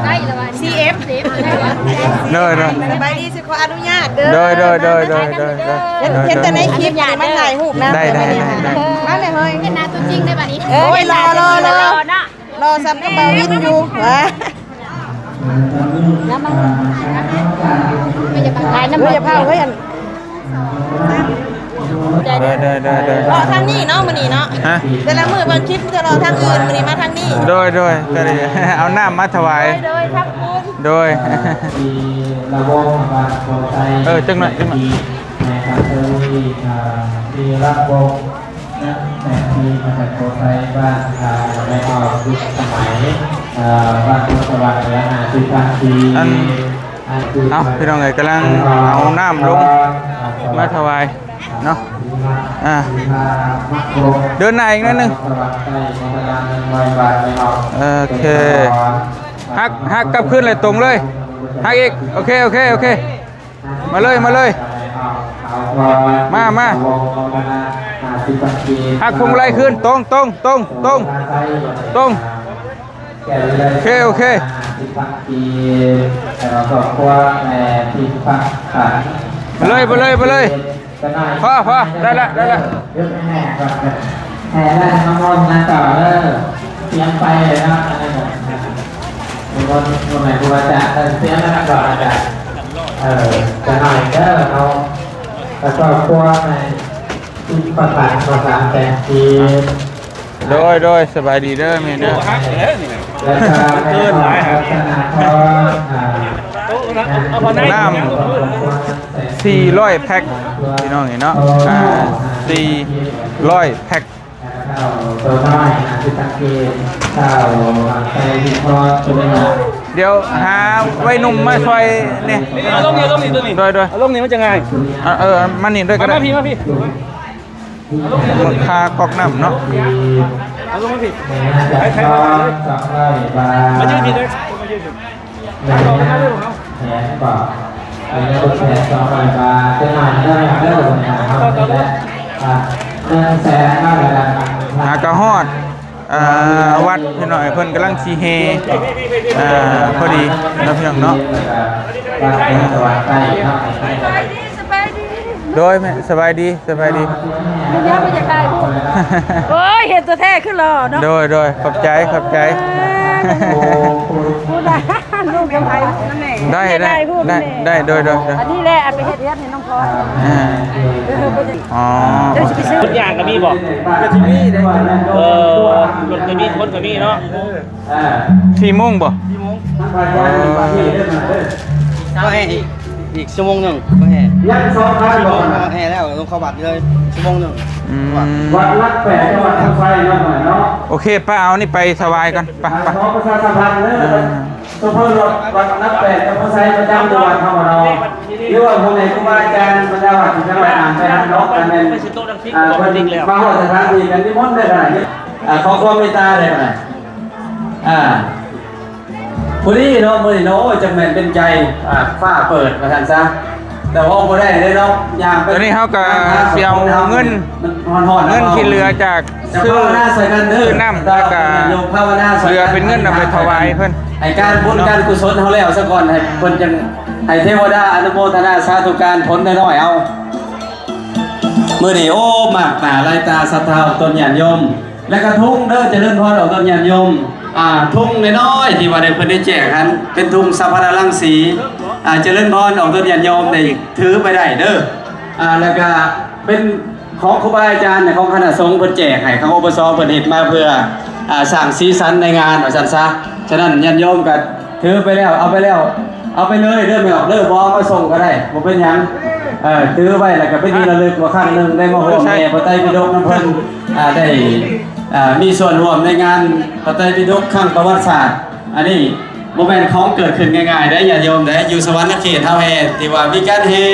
ໄດ້ລະວ່າ ຊີເອັຟ ໄດ້ ໄດ້ ໄດ້ ສະບາຍດີ ຂໍອະນຸຍາດເດີ ໂດຍ ໂດຍ ໂດຍ ເຫັນແຕ່ໃນຄລິບນີ້ມາຖ່າຍຮູບນຳ ໄດ້ ໄດ້ ໄດ້ ມາແມ່ເຮີ້ຍ ເຫັນໜ້າຕົວຈິງໄດ້ບາດນີ້ ເອີ ໂອ້ຍ ຫຼໍ່ ຫຼໍ່ ຫຼໍ່ ຫຼໍ່ ຫຼໍ່ ຫຼໍ່ສ່ຳກັບບ່າວວິນຢູ່ ຫວາ ຖ່າຍນຳ ເອີ ຢ່າພາວເຮີ້ຍ ອັນ ໄດ້ ໄດ້ ໄດ້ ໄດ້ ເລາະທາງນີ້ເນາະ ມື້ນີ້ເນາະ ຮະ ແຕ່ລະມື້ເບິ່ງຄລິບຈະເລາະທາງອື່ນ ມື້ນີ້ມາທາງນີ້ ໂດຍ ໂດຍ ກໍໄດ້ເອົານ້ຳມາຖວາຍ ໂດຍ ໂດຍ ຂອບຄຸນ ໂດຍ ທີ່ລະວົງບ້ານໂພໄຊ ເອີ ຈັກໜ້ອຍ ຈັກໜ້ອຍ ແມ່ຄຳເຊີຍ ອ່າ ທີ່ລະວົງ ນາງແສງສີ ມາຈາກໂພໄຊ ບ້ານ ອ່າ ແມ່ອອກ ຍຸກສະໄໝ ເອີ ບ້ານໂພສະຫວັນ ເຫຼືອຫ້າສິບພັນກີບ ອັນ ເອົາ ພີ່ນ້ອງເອີຍ ກຳລັງເອົານ້ຳລົງມາຖວາຍເນາະ ອ່າ ເດີນໜ້າອີກໜ້ອຍໜຶ່ງ ໂອເຄ ຫັກ ຫັກກັບຄືນເລີຍ ຕົງເລີຍ ຫັກອີກ ໂອເຄ ໂອເຄ ໂອເຄ ມາເລີຍ ມາເລີຍ ມາ ມາ ຫັກພວງມາໄລຄືນ ຕົງ ຕົງ ຕົງ ຕົງ ຕົງ ໂອເຄ ໂອເຄ ມາເລີຍ ມາເລີຍ ມາເລີຍ ພໍ ພໍ ໄດ້ລະ ໄດ້ລະ ແຫ່ແລ້ວມາມ່ວນກັນຕໍ່ເດີ ຕຽມໄປເລີຍເນາະ ອັນນີ້ກໍ ນິມົນ ນິມົນໃຫ້ຄູອາຈານ ເອີ ຕຽມແລ້ວກໍອາຈານ ເອີ ຈະໜ້ອຍເດີເນາະ ແລ້ວກໍຄວນໃຫ້ທີ່ປະທານກໍສາມແສນກີບ ໂດຍ ໂດຍ ສະບາຍດີເດີແມ່ເດີ ແລ້ວກໍແມ່ອອກ ລັກສະນະພອນ ອ່າ ນ້ຳສີ່ຮ້ອຍແພັກ ພີ່ນ້ອງເອີຍເນາະ ອ່າ ສີ່ຮ້ອຍແພັກ ໂຕນ້ອຍ ສັງເກດ ຊາວຫາດໄຊ ທີ່ພໍຕົວ ດຽວຫາໄວໜຸ່ມມາຊ່ອຍແດ່. ເອົາລົງນີ້ ລົງນີ້ ຕົວນີ້ ໂດຍ ໂດຍ ເອົາລົງນີ້ມັນຈະງ່າຍ. ເອີ ເອີ ມານີ້ດ້ວຍກໍໄດ້ ມາພີ່ ມາພີ່ ເອົາລົງນີ້ ຄາກອກນ້ຳເນາະ. ເອົາລົງມາພີ່ ໃຫ້ໃຫ້ມາ ສອງຮ້ອຍບາດ ມາຢືນພີ້ເດີ ມາຢືນພີ້. ແຜນບອກ ໄປເລີຍແຜນສອງຮ້ອຍບາດ ຈະມາເດີ ເດີ ເດີ ເດີ ເດີ ໜຶ່ງແສນເນາະ ແລ້ວກໍ ຫາກໍຮອດ ອ່າ ວັດພີ່ນ້ອງ ເພິ່ນກຳລັງຊິແຫ່ ອ່າ ພໍດີເນາະ ພີ່ນ້ອງເນາະ. ວັດແຂວງສະຫວັນໃຕ້ເນາະ. ສະບາຍດີ ສະບາຍດີ ໂດຍແມ່ ສະບາຍດີ ສະບາຍດີ. ເດີ ບໍ່ຢາກຖ່າຍຮູບ ໂອ້ຍ ເຫັນຕົວແທ້ຄືຫຼໍ່ເນາະ. ໂດຍ ໂດຍ ຂອບໃຈ ຂອບໃຈ. ເອີ ຜູ້ໃດ ລູກກັບໃຜນຳແມ່ ໄດ້ ໄດ້ ໄດ້ ໄດ້ ໂດຍ ໂດຍ ໂດຍ. ອັນນີ້ແຫຼະ ເອົາໄປເຮັດເຮືອນໃຫ້ນ້ອງພອນ. ອ່າ ເອີ ອໍ ເຈົ້າຊິໄປຊື້ ລົດຍ່າງກໍມີບໍ່? ກໍຊິມີເດ້. ເອີ ລົດກໍມີ ຄົນກໍມີເນາະ. ສີ່ໂມງບໍ່? ສີ່ໂມງ ເອີ ກໍແຫ່ອີກ ອີກຊົ່ວໂມງໜຶ່ງ ກໍແຫ່ ຍັງສອງຄັນບໍ່? ສີ່ໂມງກໍແຫ່ແລ້ວ ລົງເຂົ້າວັດເລີຍ ຊົ່ວໂມງໜຶ່ງ. ອືມ ວັດຫຼັກແປດ ຈັງຫວັດຄຳໄຊເນາະ ເນາະ. ໂອເຄ ປ້າ ເອົານີ້ໄປຖວາຍກ່ອນ ໄປ ໄປ. ຂໍປະຊາສຳພັນເດີ ອ່າ ໂຊເຟີລົດວັດຫຼັກແປດ ກັບຄຳໄຊ ປະຈຳຈັງຫວັດເຮົາເນາະ ຫຼືວ່າພວກແມ່ຄູບາອາຈານ ບັນດາວັດທີ່ຈະໄດ້ອ່ານໄປນຳເນາະ ອັນແມ່ນ ອ່າ ເພິ່ນມາຮອດສະຖານທີ່ ກໍນິມົນເດີ. ອ່າ ຂໍຄວາມເມດຕາເດີ. ອ່າ ພໍດີເນາະ ມື້ນີ້ເນາະ ໂອ້ຍ ຈັກແມ່ນເປັນໃຈ ອ່າ ຟ້າເປີດວ່າຊັ້ນຊະ ແຕ່ເວົ້າບໍ່ໄດ້ເດ້ເນາະ ຍ່າງໄປ ຕອນນີ້ເຮົາກໍຊິເອົາເງິນ ມັນຮ້ອນໆ ເງິນທີ່ເຫຼືອຈາກ ຈະພາວະນາຊ່ວຍກັນເດີ ຊື້ນ້ຳ ແລ້ວກໍເຫຼືອເປັນເງິນເອົາໄປຖວາຍເພິ່ນ ໃຫ້ການບຸນການກຸສົນເຮົາແລ້ວຊະກ່ອນ ໃຫ້ເພິ່ນຈັ່ງ ໃຫ້ເທວະດາອະນຸໂມທະນາສາທຸການຜົນນ້ອຍໆເອົາ. ມື້ນີ້ ໂອ້ ມາກໜ້າຫຼາຍຕາສັດທາອອກຕົນຍາດໂຍມ ແລ້ວກະທຸງເດີ ຈະເລີນພອນອອກຕົນຍາດໂຍມ ອ່າ ທຸງນ້ອຍໆ ທີ່ວ່າໄດ້ ເພິ່ນໄດ້ແຈກຫັ້ນ ເປັນທຸງສັບພະລະລັງສີ ອ່າ ຈະເລີນພອນອອກຕົນຍາດໂຍມ ໄດ້ຖືໄປໄດ້ເດີ. ອ່າ ແລ້ວກະເປັນຂອງຄູບາອາຈານ ຂອງຄະນະສົງເພິ່ນແຈກໃຫ້ ຂອງ ອປສ ເພິ່ນເຮັດມາເພື່ອ ອ່າ ສ້າງສີສັນໃນງານວ່າຊັ້ນຊະ. ສະນັ້ນຍາດໂຍມກະ ຖືໄປແລ້ວ ເອົາໄປແລ້ວ ເອົາໄປເລີຍເດີແມ່ອອກເດີ ບໍ່ເອົາມາສົ່ງກໍໄດ້ ບໍ່ເປັນຫຍັງ. ເອີ ຖືໄວ້ແລ້ວກໍເປັນທີ່ລະລຶກວ່າຄັ້ງໜຶ່ງໄດ້ມາຮ່ວມແຫ່ພະໄຕປິດົກນຳເພິ່ນ ອ່າ ໄດ້ ອ່າ ມີສ່ວນຮ່ວມໃນງານພະໄຕປິດົກຄັ້ງປະຫວັດສາດ. ອັນນີ້ບໍ່ແມ່ນຂອງເກີດຂຶ້ນງ່າຍໆເດ້ຍາດໂຍມເດ້ ຢູ່ສະຫວັນນະເຂດເຮົາແຫ່ ທີ່ວ່າມີການແຫ່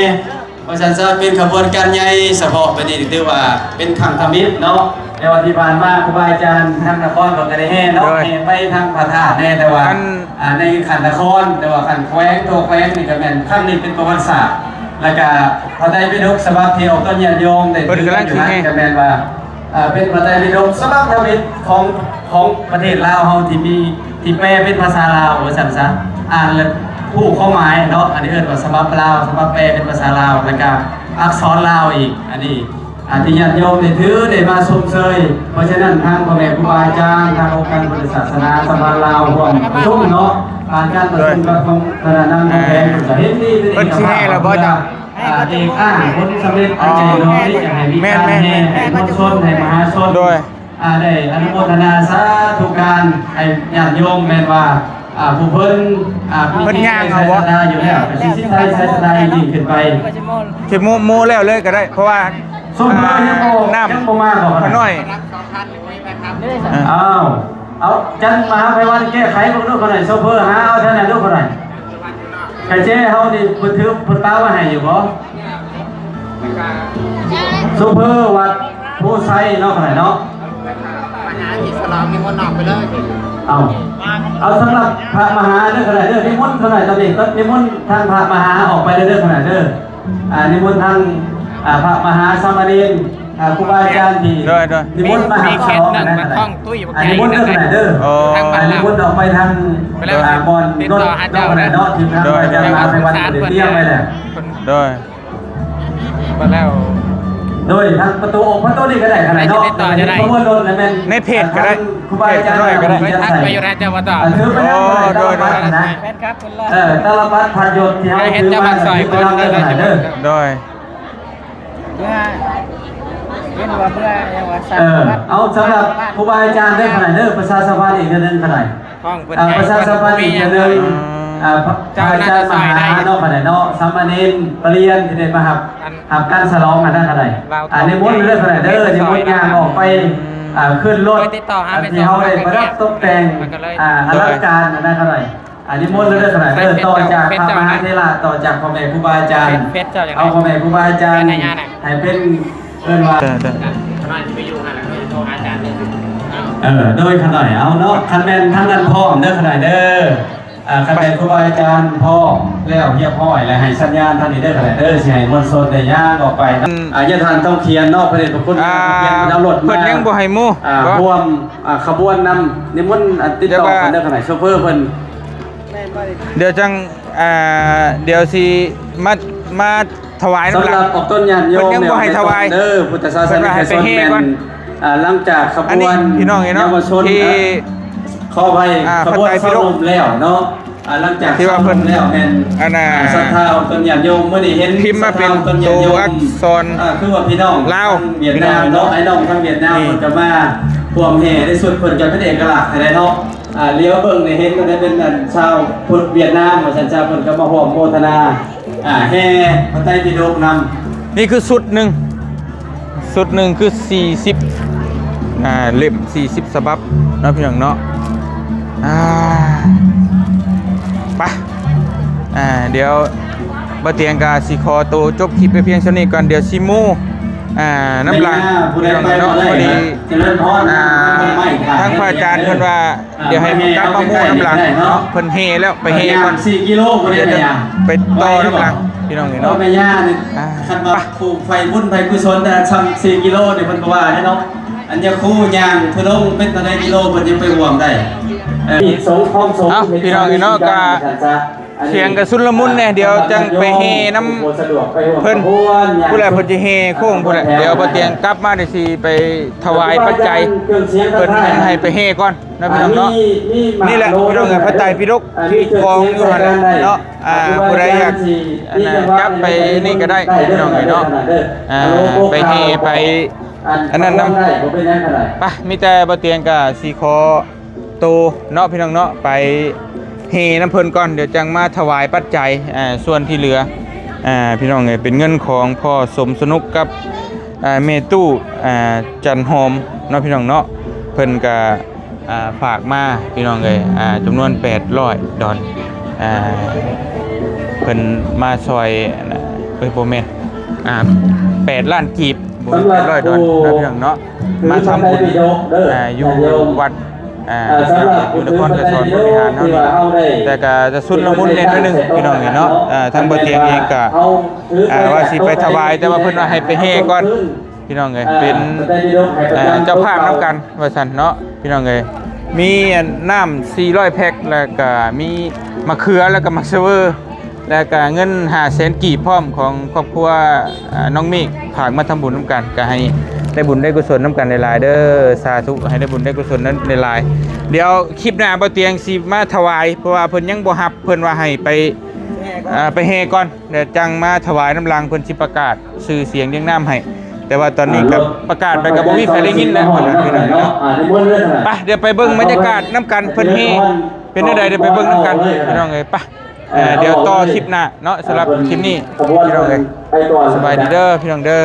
ວ່າຊັ້ນຊະ ເປັນຂະບວນການໃຫຍ່ສະເພາະ ບາດນີ້ຖືວ່າເປັນຄັ້ງທຳອິດເນາະ. ແຕ່ວ່າທີ່ຜ່ານມາຄູບາອາຈານທາງນະຄອນເພິ່ນກໍໄດ້ແຫ່ເນາະ ໂດຍ ແຫ່ໄປທາງພະທາດແດ່ ແຕ່ວ່າ ອັນ ອ່າ ໃນຂັ້ນນະຄອນ ແຕ່ວ່າຂັ້ນແຂວງ ທົ່ວແຂວງນີ້ກໍແມ່ນ ຄັ້ງນີ້ເປັນປະຫວັດສາດ. ແລ້ວກະພະໄຕປິດົກສະບັບທີ່ອອກຕົນຍາດໂຍມໄດ້ຖືຢູ່ນັ້ນ ກໍແມ່ນວ່າ ອ່າ ເປັນພະໄຕປິດົກສະບັບທຳອິດຂອງ ຂອງປະເທດລາວເຮົາທີ່ມີ ທີ່ແປເປັນພາສາລາວວ່າຊັ້ນຊະ ອ່ານແລ້ວຮູ້ຄວາມໝາຍເນາະ. ອັນນີ້ເອີ້ນວ່າສະບັບລາວ ສະບັບແປເປັນພາສາລາວ ແລ້ວກະອັກສອນລາວອີກ. ອັນນີ້ ອ່າ ທີ່ຍາດໂຍມໄດ້ຖືໄດ້ມາຊົມເຊີຍ. ເພາະສະນັ້ນ ທາງພໍ່ແມ່ຄູບາອາຈານ ທາງອົງການພຸດທະສາສະໜາສຳພັນລາວ ຮ່ວມປະຊຸມເນາະ ຜ່ານການປະຊຸມກັບທາງຄະນະນຳຂອງແຂວງ ເພິ່ນກໍເຫັນດີ ເພິ່ນຊິແຫ່ແລ້ວບໍ່ເຈົ້າ? ອ່າ ເອກອ້າງຜົນສຳເລັດອັນໃຫຍ່ຫຼວງນີ້ ຈະໃຫ້ມີການແຫ່ໃຫ້ມວນຊົນ ໃຫ້ມະຫາຊົນ ໂດຍ ອ່າ ໄດ້ອະນຸໂມທະນາສາທຸການໃຫ້ຍາດໂຍມ ແມ່ນວ່າ ອ່າ ຜູ້ເພິ່ນ ອ່າ ເພິ່ນຍ່າງເອົາບໍ່? ມີຈິດໃຈໃສ່ສັດທາຢູ່ແລ້ວ ກໍຊິສິດໃຈໃສ່ສັດທາຍິ່ງຂຶ້ນໄປ. ຊິໂມ ໂມແລ້ວເລີຍກໍໄດ້ ເພາະວ່າ ໂຊເຟີຍັງບໍ່ ອ່າ ຍັງບໍ່ມາບໍ່? ຂ້ານ້ອຍ ອ່າ ອ້າວ ເອົາ ຈັນມະຫາໄພວັນແກ້ໄຂເບິ່ງດູຂ້ານ້ອຍ ໂຊເຟີຫາເອົາແທ້ນັ້ນດູຂ້ານ້ອຍ. ກະເຈ້ເຮົານີ້ເພິ່ນຖື ເພິ່ນປາໄວ້ໃຫ້ຢູ່ບໍ່? ໂຊເຟີວັດໂພໄຊເນາະ ຂ້ານ້ອຍເນາະ. ມະຫາອິດສະຫຼອງນິມົນອອກໄປເລີຍ. ເອົາ ເອົາສຳລັບພະມະຫາເດີຂ້ານ້ອຍເດີ ນິມົນຂ້ານ້ອຍຕອນນີ້ ນິມົນທ່ານພະມະຫາອອກໄປເດີຂ້ານ້ອຍເດີ. ອ່າ ນິມົນທ່ານ ອ່າ ພະມະຫາສາມະເນນ ອ່າ ຄູບາອາຈານທີ່ ໂດຍ ໂດຍ ນິມົນມາຮັບສະຫຼອງນະ ອ່າ ນິມົນເດີຂ້ານ້ອຍເດີ. ໂອ້ ອ່າ ນິມົນອອກໄປທາງ ໂດຍ ອ່າ ບ່ອນລົດເນາະ ຂ້ານ້ອຍເນາະ ທີ່ທາງ ໂດຍ ອາຈານມະຫາໄພວັນໄດ້ຕຽມໄວ້ແລ້ວ. ໂດຍ ມາແລ້ວ ໂດຍທາງປະຕູ ປະຕູນີ້ກໍໄດ້ຂະໜາດເນາະ ໃນເພຈກໍໄດ້ ຄູບາອາຈານກໍໄດ້ ທັກໄປຢູ່ນະເຈົ້າວ່າຕໍ່. ໂອ້ ໂດຍ ໂດຍ ແຟນຄລັບເພິ່ນລະ ເອີ ຕະລະບັດພັດຍົດທີ່ເຮົາຖືມາ ໂດຍ ເອີ ເອົາສຳລັບຄູບາອາຈານເດີຂະໜາດເດີ ປະຊາສຳພັນອີກເທື່ອໜຶ່ງຂະໜາດ. ອ່າ ປະຊາສຳພັນອີກເທື່ອໜຶ່ງ ອ່າ ພະອາຈານມະຫາເນາະ ຂະໜາດເນາະ ສາມະເນນປະລຽນທີ່ໄດ້ມາຮັບ ຮັບການສະຫຼອງຫັ້ນນະ ຂະໜາດ ອ່າ ນິມົນເດີ ຂະໜາດເດີ ນິມົນຍ່າງອອກໄປ ອ່າ ຂຶ້ນລົດ ເຄີຍຕິດຕໍ່ຫາ ອັນທີ່ເຮົາໄດ້ປະດັບຕົກແຕ່ງ ມັນກໍເລີຍ ອ່າ ອະລັງການນະ ຂ້ານ້ອຍ. ອັນນີ້ມົນເລີຍເດີ ຂ້ານ້ອຍເດີ ຕໍ່ຈາກພະມະຫາເຖລະ ຕໍ່ຈາກພໍ່ແມ່ຄູບາອາຈານ ເອົາພໍ່ແມ່ຄູບາອາຈານໃຫ້ເປັນ ເອີ້ນວ່າ ເອີ ໂດຍຂ້ານ້ອຍ ເອົາເນາະ ຄັນແມ່ນທາງນັ້ນພ້ອມເດີ ຂ້ານ້ອຍເດີ. ອ່າ ຄັນແມ່ນຄູບາອາຈານພ້ອມແລ້ວຮຽບຮ້ອຍ ແລະ ໃຫ້ສັນຍານທາງນີ້ເດີ ຂ້ານ້ອຍເດີ ຊິໃຫ້ມວນຊົນໄດ້ຍ່າງອອກໄປ. ອ່າ ຍາທ່ານທອງຂຽນເນາະ ພະເດດພະຄຸນ ອ່າ ເພິ່ນຍັງບໍ່ໃຫ້ໝູ່ ອ່າ ຮ່ວມ ອ່າ ຂະບວນນຳ ນິມົນ ອ່າ ຕິດຕໍ່ກັນເດີ ຂ້ານ້ອຍ ໂຊເຟີເພິ່ນ ດຽວຈັ່ງ ອ່າ ດຽວຊິມາ ມາຖວາຍນຳຫຼັງ ສຳລັບອອກຕົນຍາດໂຍມ ເພິ່ນຍັງບໍ່ໃຫ້ຖວາຍເດີ ພຸດທະສາສະນິກະຊົນແມ່ນ ອ່າ ຫຼັງຈາກຂະບວນ ອັນນີ້ພີ່ນ້ອງເອີຍເນາະ ທີ່ ຂໍອະໄພ ອ່າ ຂະບວນເຊົາລົມແລ້ວເນາະ ອ່າ ຫຼັງຈາກທີ່ວ່າເພິ່ນ ເຊົາລົມແລ້ວແມ່ນ ອັນນ່າ ອ່າ ສັດທາອອກຕົນຍາດໂຍມ ມື້ນີ້ເຫັນພິມມາເປັນໂຕອັກສອນ ອ່າ ຄືວ່າພີ່ນ້ອງລາວ ທາງຫວຽດນາມເນາະ ພີ່ນ້ອງ ອ້າຍນ້ອງທາງຫວຽດນາມ ນີ້ ເພິ່ນກໍມາຮ່ວມແຫ່ໃນຊຸດເພິ່ນກໍເປັນເອກະລັກແທ້ເນາະ. ອ່າ ຫຼຽວເບິ່ງນີ້ເຫັນກໍໄດ້ເປັນອັນຊາວພຸດຫວຽດນາມວ່າຊັ້ນຊະ ເພິ່ນກໍມາຮ່ວມໂມທະນາ ອ່າ ແຫ່ພະໄຕປິດົກນຳ. ນີ້ຄືຊຸດໜຶ່ງ ຊຸດໜຶ່ງຄືສີ່ສິບ ອ່າ ເຫຼັ້ມ ສີ່ສິບສະບັບເນາະ ພີ່ນ້ອງເນາະ. ອ່າ ໄປ ອ່າ ດຽວບ່າວຕຽງກໍຊິຂໍໂຕຈົບຄລິບໄປພຽງສ່ຳນີ້ກ່ອນ ດຽວຊິໝູ່ ອ່າ ນຳຫຼັງ ພີ່ນ້ອງເນາະ. ພໍດີ ອ່າ ທາງພະອາຈານເພິ່ນວ່າ ດຽວໃຫ້ກັບມາໝູ່ນຳຫຼັງເນາະ ເພິ່ນແຫ່ແລ້ວ ໄປແຫ່ກ່ອນ ສີ່ກິໂລ ໄປຕໍ່ນຳຫຼັງ ພີ່ນ້ອງເອີຍເນາະ. ອ່າ ຄັນວ່າຜູ້ໄຟບຸນໄຟກຸສົນນະ ຊ່ຳສີ່ກິໂລນີ້ເພິ່ນບໍ່ວ່າເດ້ເນາະ. ອັນຍາຄູຍ່າງທຸດົງເປັນເທົ່າໃດກິໂລ ເພິ່ນຍັງໄປຮ່ວມໄດ້. ເອີ ເອົ້າ ພີ່ນ້ອງເອີຍເນາະ ກະສຽງກະຊຸນລະມຸນແດ່ ດຽວຈັ່ງໄປແຫ່ນຳເພິ່ນ ພຸ້ນແຫຼະ ເພິ່ນຊິແຫ່ໂຄ້ງພຸ້ນແຫຼະ. ດຽວບ່າວຕຽງກັບມາ ດຽວຊິໄປຖວາຍປັດໄຈເພິ່ນ ໃຫ້ໄປແຫ່ກ່ອນ ນະ ພີ່ນ້ອງເນາະ. ນີ້ແຫຼະ ພີ່ນ້ອງເອີຍ ພະໄຕປິດົກຖືກຄອງຢູ່ຫັ້ນແຫຼະເນາະ. ອ່າ ຜູ້ໃດຢາກ ອັນນ່າ ຈັບໄປນີ້ກໍໄດ້ ພີ່ນ້ອງເອີຍເນາະ. ອ່າ ໄປແຫ່ໄປອັນນັ້ນນຳ ໄປ ມີແຕ່ບ່າວຕຽງກໍຊິຂໍໂຕເນາະ ພີ່ນ້ອງເນາະ ໄປແຫ່ນຳເພິ່ນກ່ອນ ດຽວຈັ່ງມາຖວາຍປັດໄຈ. ອ່າ ສ່ວນທີ່ເຫຼືອ ອ່າ ພີ່ນ້ອງເອີຍ ເປັນເງິນຂອງພໍ່ສົມສະໜຸກກັບ ອ່າ ແມ່ຕູ້ ອ່າ ຈັນຫອມເນາະ ພີ່ນ້ອງເນາະ. ເພິ່ນກະ ອ່າ ຝາກມາ ພີ່ນ້ອງເອີຍ ອ່າ ຈຳນວນແປດຮ້ອຍດອນ ອ່າ ເພິ່ນມາຊ່ອຍ ອັນນ່າ ເອີຍ ບໍ່ແມ່ນ ອ່າ ແປດລ້ານກີບ ບໍ່ແມ່ນແປດຮ້ອຍດອນເນາະ ພີ່ນ້ອງເນາະ. ມາທຳບຸນ ອ່າ ຢູ່ວັດ ອ່າ ຢູ່ນະຄອນໄກສອນບໍລິຫານເຮົານີ້ ແຕ່ກະຈະຊຸນລະມຸນແດ່ໜ້ອຍໜຶ່ງ ພີ່ນ້ອງເອີຍເນາະ. ອ່າ ທາງບ່າວຕຽງເອງກະ ອ່າ ວ່າຊິໄປຖວາຍ ແຕ່ວ່າເພິ່ນວ່າໃຫ້ໄປແຫ່ກ່ອນ ພີ່ນ້ອງເອີຍ ເປັນ ອ່າ ເຈົ້າພາບນຳກັນວ່າຊັ້ນເນາະ ພີ່ນ້ອງເອີຍ. ມີອັນນ້ຳສີ່ຮ້ອຍແພັກ ແລ້ວກະມີໝາກເຂືອ ແລ້ວກະໝາກສະເວີ ແລ້ວກະເງິນຫ້າແສນກີບພ້ອມ ຂອງຄອບຄົວ ອ່າ ນ້ອງເມກ ຝາກມາທຳບຸນນຳກັນ ກະໃຫ້ໄດ້ບຸນໄດ້ກຸສົນນຳກັນຫຼາຍໆເດີ ສາທຸ ໃຫ້ໄດ້ບຸນໄດ້ກຸສົນນຳຫຼາຍໆ. ດຽວຄລິບໜ້າບ່າວຕຽງຊິມາຖວາຍ ເພາະວ່າເພິ່ນຍັງບໍ່ຮັບ ເພິ່ນວ່າໃຫ້ໄປ ອ່າ ໄປແຫ່ກ່ອນ ດຽວຈັ່ງມາຖວາຍນຳຫຼັງ ເພິ່ນຊິປະກາດຊື່ສຽງຮຽງນາມໃຫ້. ແຕ່ວ່າຕອນນີ້ກໍປະກາດໄປກໍບໍ່ມີໃຜໄດ້ຍິນແລ້ວ ພີ່ນ້ອງເນາະ. ໄປ ດຽວໄປເບິ່ງບັນຍາກາດນຳກັນ ເພິ່ນແຫ່ເປັນແນວໃດ ດຽວໄປເບິ່ງນຳກັນ ພີ່ນ້ອງເອີຍ. ໄປ ເອີ ດຽວຕໍ່ຄລິບໜ້າເນາະ. ສຳລັບຄລິບນີ້ ພີ່ນ້ອງເອີຍ ສະບາຍດີເດີ ພີ່ນ້ອງເດີ.